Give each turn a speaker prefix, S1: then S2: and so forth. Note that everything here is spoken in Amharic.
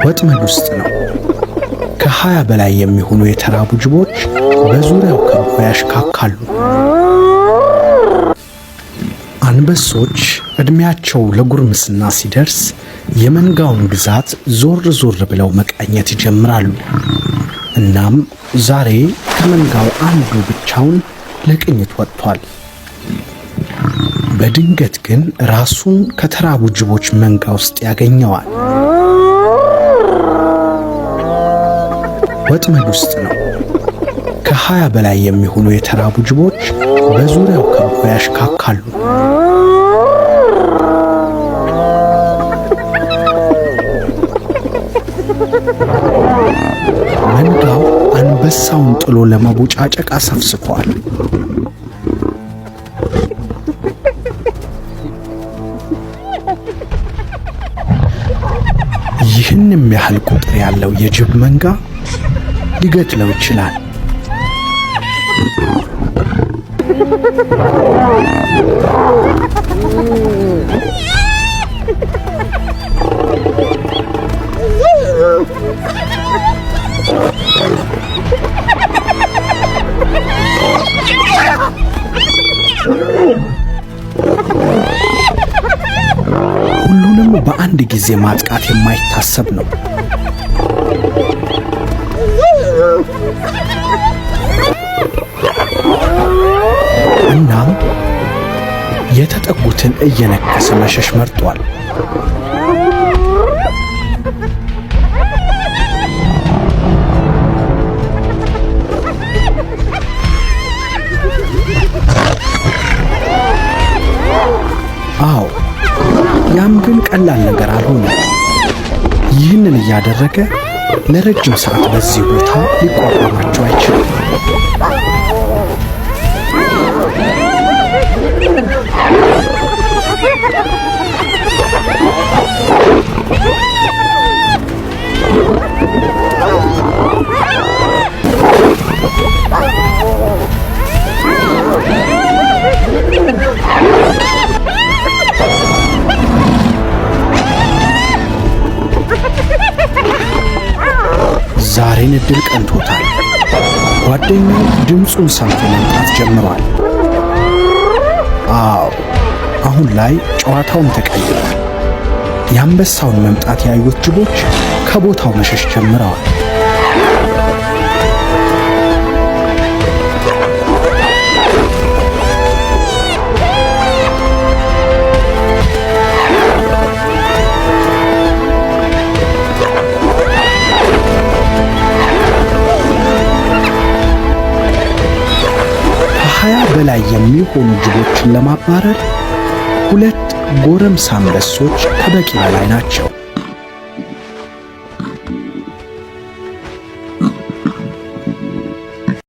S1: ወጥመድ ውስጥ ነው። ከ20 በላይ የሚሆኑ የተራቡ ጅቦች በዙሪያው ከበው ያሽካካሉ። አንበሶች ዕድሜያቸው ለጉርምስና ሲደርስ የመንጋውን ግዛት ዞር ዞር ብለው መቃኘት ይጀምራሉ። እናም ዛሬ ከመንጋው አንዱ ብቻውን ለቅኝት ወጥቷል። በድንገት ግን ራሱን ከተራቡ ጅቦች መንጋ ውስጥ ያገኘዋል። ወጥመድ ውስጥ ነው። ከ20 በላይ የሚሆኑ የተራቡ ጅቦች በዙሪያው ከበው ያሽካካሉ። መንጋው አንበሳውን ጥሎ ለመቦጫጨቅ አሰፍስፏል። ይህንም ያህል ቁጥር ያለው የጅብ መንጋ ሊገድለው ይችላል። ሁሉንም በአንድ ጊዜ ማጥቃት የማይታሰብ ነው። እናም የተጠጉትን እየነከሰ መሸሽ መርጧል። አዎ፣ ያም ግን ቀላል ነገር አልሆነም። ይህንን እያደረገ ለረጅም ሰዓት በዚህ ቦታ ሊቋቋማቸው አይችልም። ዛሬን እድል ቀንቶታል። ጓደኛው ድምፁን ሰምቶ መምጣት ጀምሯል። አዎ፣ አሁን ላይ ጨዋታውም ተቀይሯል። የአንበሳውን መምጣት ያዩት ጅቦች ከቦታው መሸሽ ጀምረዋል። ከ20 በላይ የሚሆኑ ጅቦችን ለማባረር ሁለት ጎረምሳ አንበሶች ከበቂ በላይ ናቸው።